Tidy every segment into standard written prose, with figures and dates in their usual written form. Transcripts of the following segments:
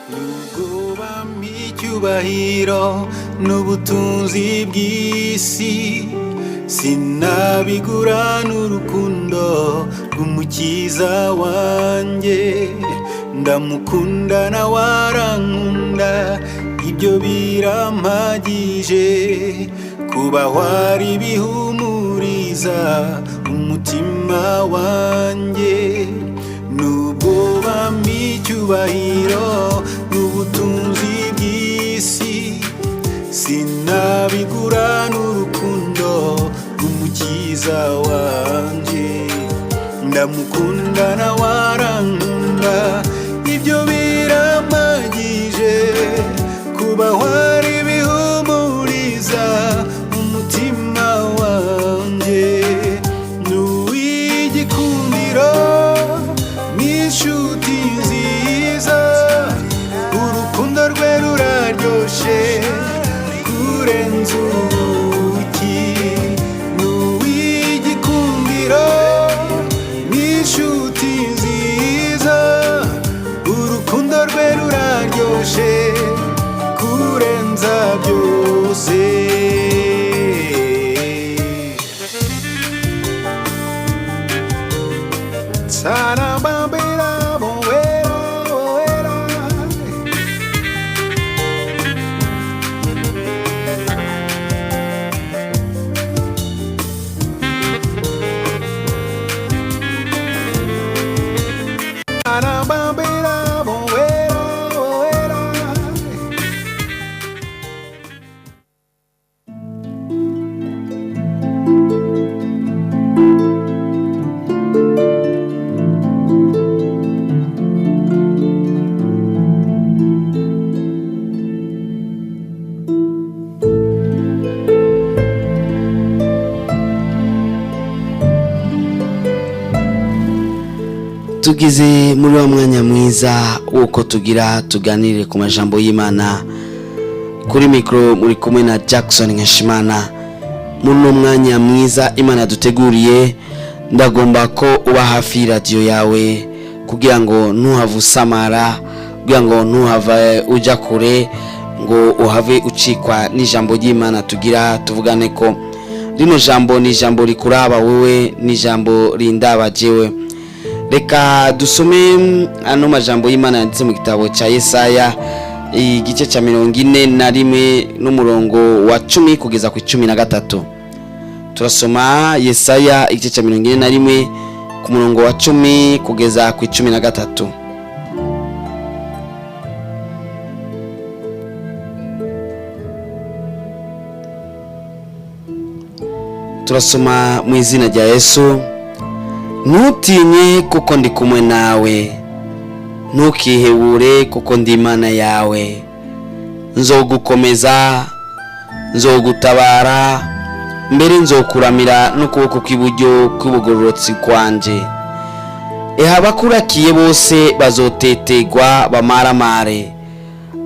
Ubwoba icyubahiro n'ubutunzi bw'isi sinabigura n'urukundo rw'umukiza wanjye. Ndamukunda nawe arankunda, ibyo birampagije. Kubaho ari bihumuriza umutima wanjye. Nubwo bampa icyubahiro n'ubutunzi bw'isi, sinabigura n'urukundo rw'umukiza wanjye. Ndamukunda nawe arankunda, ibyo birampagije. Kubaho ari bihumuriza umutima wanjye. N'uw'igikundiro n'inshuti nziza, urukundo rwe ruraryoshe kurenza ubuki. N'uw'igikundiro n'inshuti nziza, urukundo rwe ruraryoshe kurenza byose. Tarabambera, boera, boera. Tarabambera, boera, boera. Tugeze muri wa mwanya mwiza w'uko tugira tuganire ku majambo y'Imana. Kuri mikoro muri kumwe na Jackson Nkeshimana. Muri uno mwanya mwiza Imana yaduteguriye, ndagomba ko uba hafi y'iradiyo yawe kugira ngo ntuhave usamara, kugira ngo ntuhave ujya kure, ngo uhave ucikwa n'ijambo ry'Imana tugira tuvugane ko rino jambo ni ijambo rikuraba wowe, ni ijambo rindaba jewe. Reka dusome ano majambo y'Imana yanditse mu gitabo cya Yesaya, igice cya 41 n'umurongo wa 10 kugeza ku 13. Turasoma Yesaya igice cya 41 ku murongo wa 10 kugeza ku 13. Turasoma mu izina rya Yesu. Ntutinye kuko ndi kumwe nawe, ntukihebure kuko ndi Imana yawe. Nzogukomeza, nzogutabara, mbere nzokuramira n'ukuboko kw'iburyo kw'ubugororotsi kwanjye. Eha abakurakiye bose bazotetegwa bamaramare,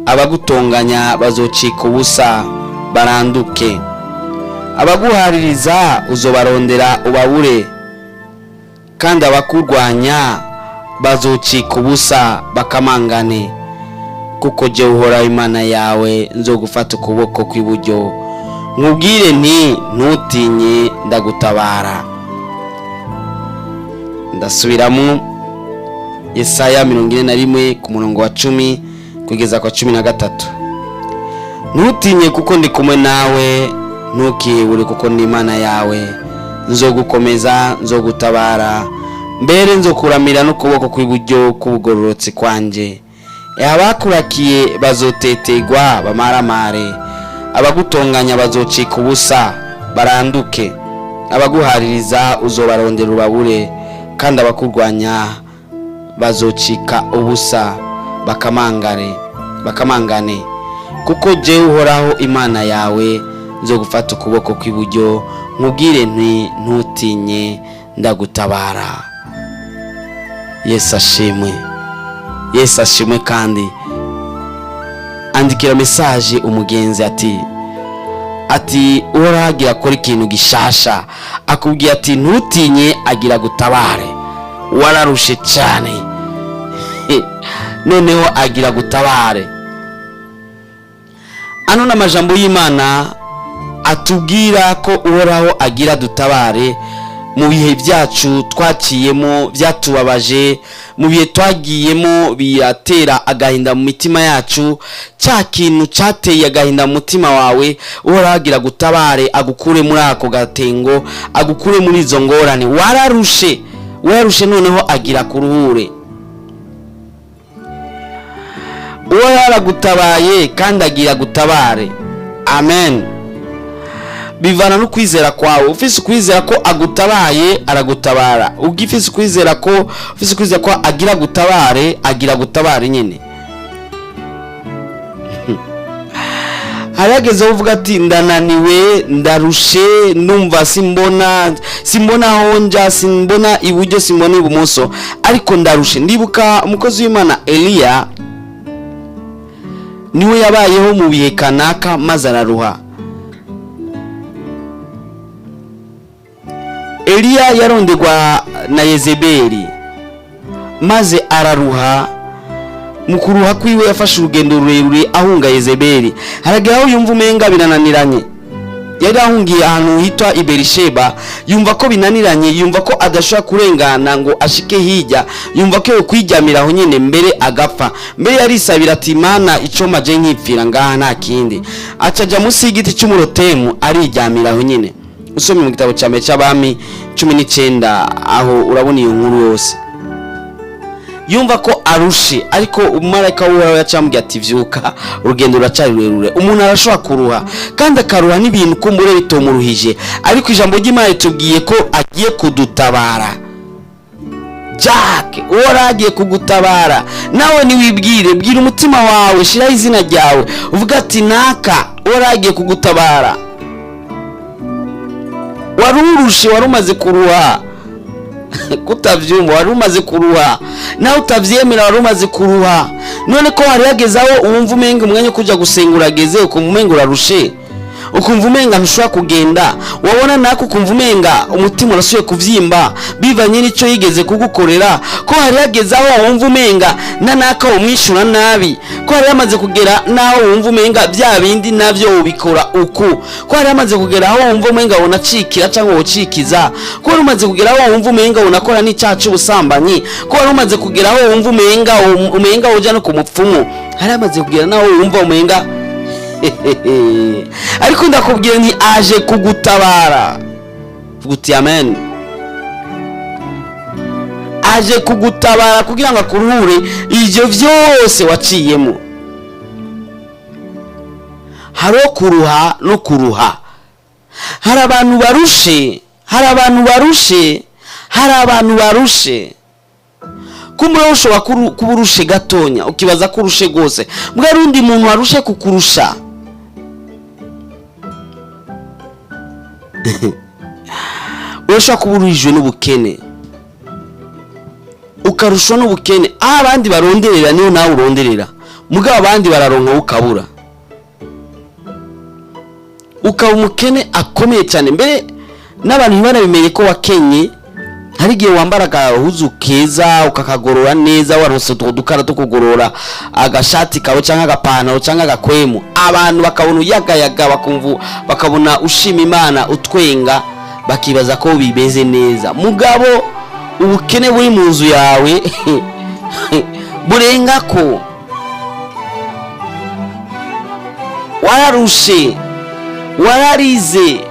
abagutonganya bazocika ubusa baranduke. Abaguhaririza uzobarondera ubabure, kandi abakurwanya bazocika ubusa bakamangane. Kuko jye Uhoraho Imana yawe nzogufata ukuboko kw'iburyo, nkubwire nti: ntutinye, ndagutabara. Ndasubiramo Yesaya 41 ku murongo wa 10 kugeza kwa 13. Ntutinye kuko ndi kumwe nawe, ntukihebure kuko ndi Imana yawe. Nzogukomeza, nzogutabara, mbere nzokuramira n'ukuboko kw'iburyo k'ubugororotsi kwanjye. Abakurakiye bazotetegwa bamaramare, abagutonganya bazocika ubusa baranduke. Abaguhaririza uzobarondera ubabure, kandi abakurwanya bazocika ubusa bakamangare bakamangane. Kuko jewe Uhoraho Imana yawe nzogufata ukuboko kw'iburyo, nkubwire nti: ntutinye, ndagutabara. Yesu ashimwe, Yesu ashimwe. Kandi andikira mesaje umugenzi ati Uhoraho agira akora ikintu gishasha. Akubwiye ati: ntutinye, agira gutabare. Wararushe cyane. Noneho agira gutabare. Ano ni amajambo y'Imana atubwira ko Uhoraho agira dutabare mu bihe byacu twaciyemo byatubabaje, mu bihe twagiyemo biratera agahinda mu mitima yacu. Cya kintu cyateye agahinda mu mutima wawe, Uhoraho agira gutabare, agukure muri ako gatengo, agukure muri izo ngorane. Wararushe, wararushe, noneho agira kuruhure. Uhoraho aragutabaye kandi agira gutabare. Amen. Bivana no kwizera kwawe. Ufise ukwizera ko agutabaye, aragutabara. Ugifise ukwizera ko, ufise ukwizera ko agira gutabare, agira gutabare nyine. Harageze aho uvuga ati: "Ndananiwe, ndarushe, ndumva simbona, simbona aho nja, simbona iburyo, simbona ibumoso, ariko ndarushe." Ndibuka umukozi w'Imana Eliya, niwe yabayeho mu bihe kanaka maze araruha. Eliya yaronderwa na Yezebeli maze araruha. Mu kuruha kwiwe yafashe urugendo rurerure ahunga Yezebeli. Haragera aho yumva umenga birananiranye. Yari ahungiye ahantu hitwa i Berisheba, yumva ko binaniranye, yumva ko adashobora kurengana ngo ashike hirya, yumva ko yokwiryamira aho nyine mbere agapfa. Mbere yarisabira ati: "Mana, ico maje nkipfira ngaha, nta kindi." Acaja munsi y'igiti cy'umurotemu ariryamira aho nyine. Usomye mu gitabo cya mbere cy'Abami 19, aho urabona iyo nkuru yose. Yumva ko arushe, ariko umumarayika w'Uhoraho yacambwiye ati: "Vyuka, urugendo ruracari rurerure." Umuntu arashobora kuruha, kandi akaruha n'ibintu kumbure bitomuruhije, ariko ijambo ry'Imana ritubwiye ko agiye kudutabara. Jack, Uhoraho agiye kugutabara. Nawe niwibwire, bwira umutima wawe, shiraho izina ryawe, uvuga ati: "Naka, Uhoraho agiye kugutabara." Wari urushe, wari umaze kuruha, kutavyumva, wari umaze kuruha. Nawe utavyemera, wari umaze kuruha. None ko hari hageze aho wumva umenga umwanya wo kuja gusenga urageze, ukumva umenga urarushe, ukumva umenga ntushobora kugenda, wabona nako ukumva umenga umutima urasubiye kuvyimba bivanye n'ico yigeze kugukorera, ko hari hageze aho wumva umenga na naka umwishyura nabi, ko hari hamaze kugera n'aho wumva umenga bya bindi navyo ubikora uku, ko hari hamaze kugera aho wumva umenga wonacikira cyangwa wocikiza, ko wari umaze kugera aho wumva umenga unakora n'icyaha c'ubusambanyi, ko wari umaze kugera aho wumva umenga uja no ku mupfumu, hari hamaze kugera n'aho wumva umenga, ariko ndakubwira nti aje kugutabara. Vuga uti amen. Aje kugutabara kugira ngo akuruhure ibyo byose waciyemo. Hariho kuruha no kuruha. Hari abantu barushe, hari abantu barushe, hari abantu barushe. Kumbura ushobora kuba urushe gatonya, ukibaza ko urushe rwose, mbwa hari undi muntu warushe kukurusha. Urashobora kuba uruhijwe n'ubukene, ukarushwa n'ubukene. Aho abandi baronderera niyo nawe uronderera, mugabo abandi bararonka wowe ukabura, ukaba umukene akomeye cyane, mbere n'abantu ntibanabimenye ko wakenye. Hari igihe wambara agahuzu keza ukakagorora neza, waronse utwo dukara two kugorora agashati kawe cyangwa agapantaro cyangwa agakwemu, abantu bakabona uyagayaga, bakumva, bakabona ushima Imana, utwenga, bakibaza ko bimeze neza. Mugabo ubukene buri mu nzu yawe burenga ko wararushe, wararize,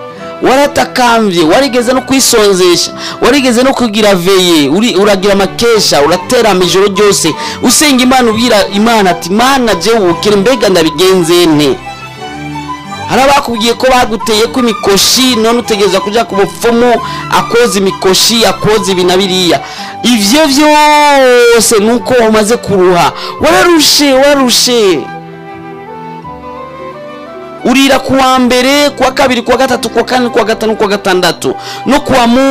waratakambye, warigeze no kwisonzesha, warigeze no kugira veye, uragira amakesha, uraterama ijoro ryose usenga Imana, ubwira Imana ati: "Mana, jewe ubukene, mbega ndabigenze nte?" Hari abakubwiye ko baguteye ko imikoshi, none utegereza kuja ku mupfumu akoza imikoshi, akoza ibi na biriya. Ivyo vyose nuko umaze kuruha, wararushe, wararushe. Urira kuwa mbere, kuwa kabiri, kuwa gatatu, kuwa kane, kuwa gatanu, kuwa gatandatu no kuwa Mungu.